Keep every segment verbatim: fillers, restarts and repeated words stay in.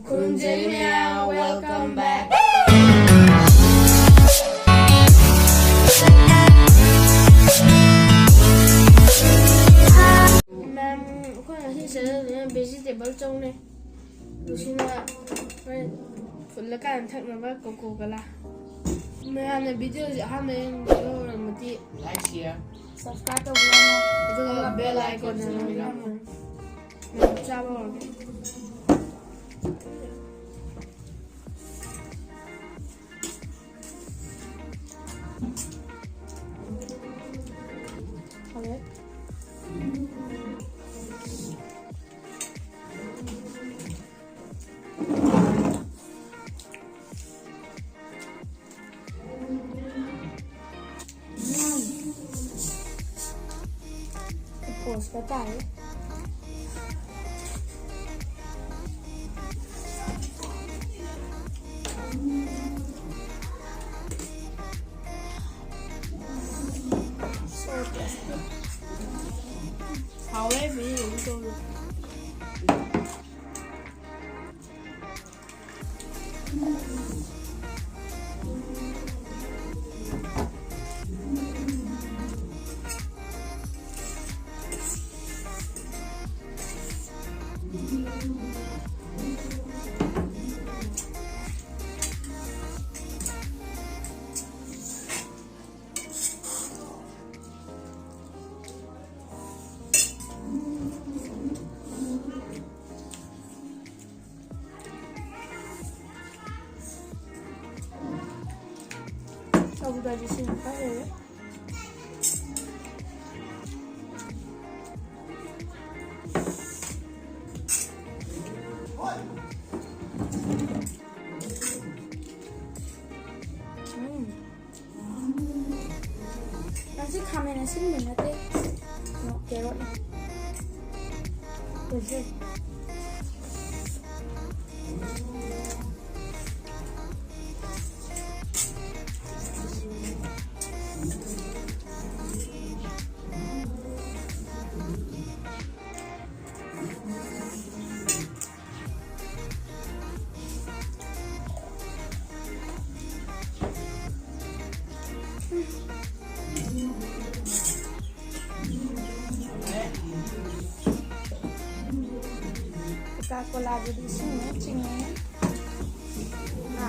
ꯈꯨꯔꯨꯝꯖꯔꯤ ꯃꯌꯥꯝ, welcome back. ꯃꯦꯝ, ꯑꯩꯈꯣꯏ ꯉꯁꯤ ꯆꯠꯂꯗꯣꯏꯅ vegetable ꯆꯧꯅꯦ꯫ ꯂꯨꯁꯤꯅ ꯍꯣꯔꯦꯟ ꯐꯨꯜꯂꯀꯥꯟꯗ ꯊꯛꯅꯕ Coca Cola꯫ ꯃꯌꯥꯝꯅ videoꯁꯦ ꯑꯍꯥꯟꯕ ꯌꯦꯡꯕꯤꯌꯣ ꯑꯣꯏꯔꯝꯃꯗꯤ like, share, subscribe ꯇꯧꯕꯤꯔꯝꯃꯣ꯫ ꯑꯗꯨꯒ bell icon ꯅ ꯅꯝꯕꯤꯔꯝꯃꯣ꯫ ꯃꯌꯥꯝ ꯆꯥꯕ ꯍꯧꯔꯒꯦ꯫ ꯍꯧꯔꯦ꯫ ꯎꯝ꯫ ꯄꯣꯁꯀ ꯇꯥꯏ꯫ So tasty꯫ ꯍꯥꯎꯋꯦ, ꯃꯤ ꯑꯗꯨꯝ ꯇꯧꯔꯦ꯫ ꯇꯧꯗ꯭ꯔꯗꯤ ꯁꯤꯅ ꯈꯔ ꯂꯩꯔꯦ꯫ ꯎꯝ꯫ ꯃꯁꯤ ꯈꯥꯃꯦꯟ ꯑꯁꯤꯟꯕ ꯅꯠꯇꯦ꯫ ꯅꯣ, ꯀꯦꯔꯣꯠꯅꯤ꯫ ꯂꯣꯏꯗ꯭ꯔꯤ꯫ ꯀꯣꯂꯥꯕꯨꯗꯤ ꯏꯁꯤꯡꯅ ꯆꯤꯡꯉꯦ꯫ ꯉꯥ꯫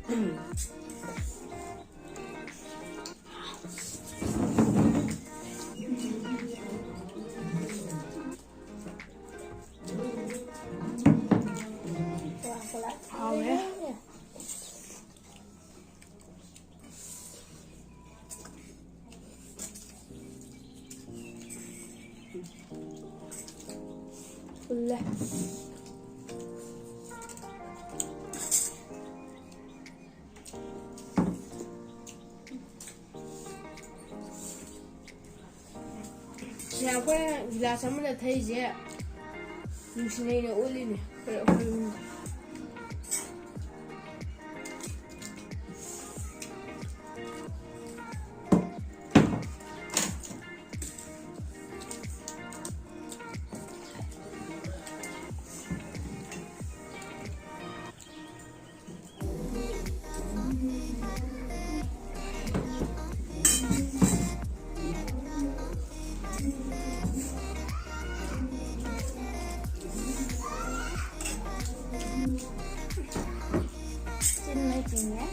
ꯎꯝ꯫ ꯍꯥꯎꯋꯦ꯫ ꯐꯨꯜꯂꯦ꯫ ꯁꯤꯗ ꯑꯩꯈꯣꯏꯅ ꯒꯤꯂꯥꯁ ꯑꯃꯗ ꯊꯛꯏꯁꯦ ꯅꯨꯡꯁꯤꯅꯩꯅ ꯑꯣꯜꯂꯤꯅꯦ ꯑꯩꯈꯣꯏ ꯑꯍꯨꯝ꯫ ꯆꯤꯟ ꯃꯩ ꯆꯤꯡꯉꯦ꯫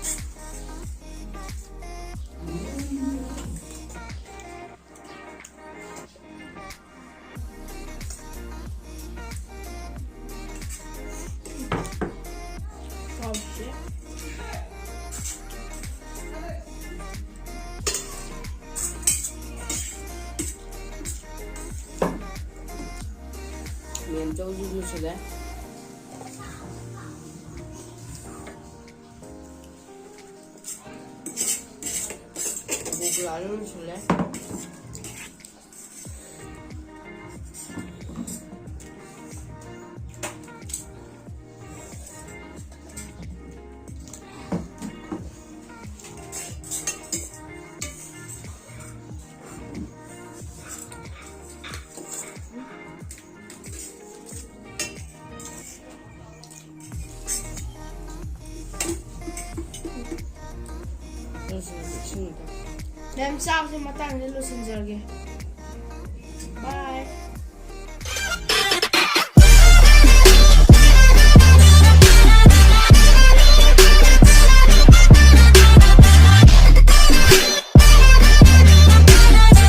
ꯌꯦꯟ ꯆꯧꯁꯨ ꯂꯣꯏꯁꯤꯜꯂꯦ꯫ ꯒꯣꯒꯣꯂꯥꯁꯨ ꯂꯣꯏꯁꯤꯜꯂꯦ꯫ ꯃꯦꯝ, ꯆꯥꯕꯁꯦ ꯃꯇꯥꯡꯁꯤꯗ ꯂꯣꯏꯁꯤꯟꯖꯔꯒꯦ꯫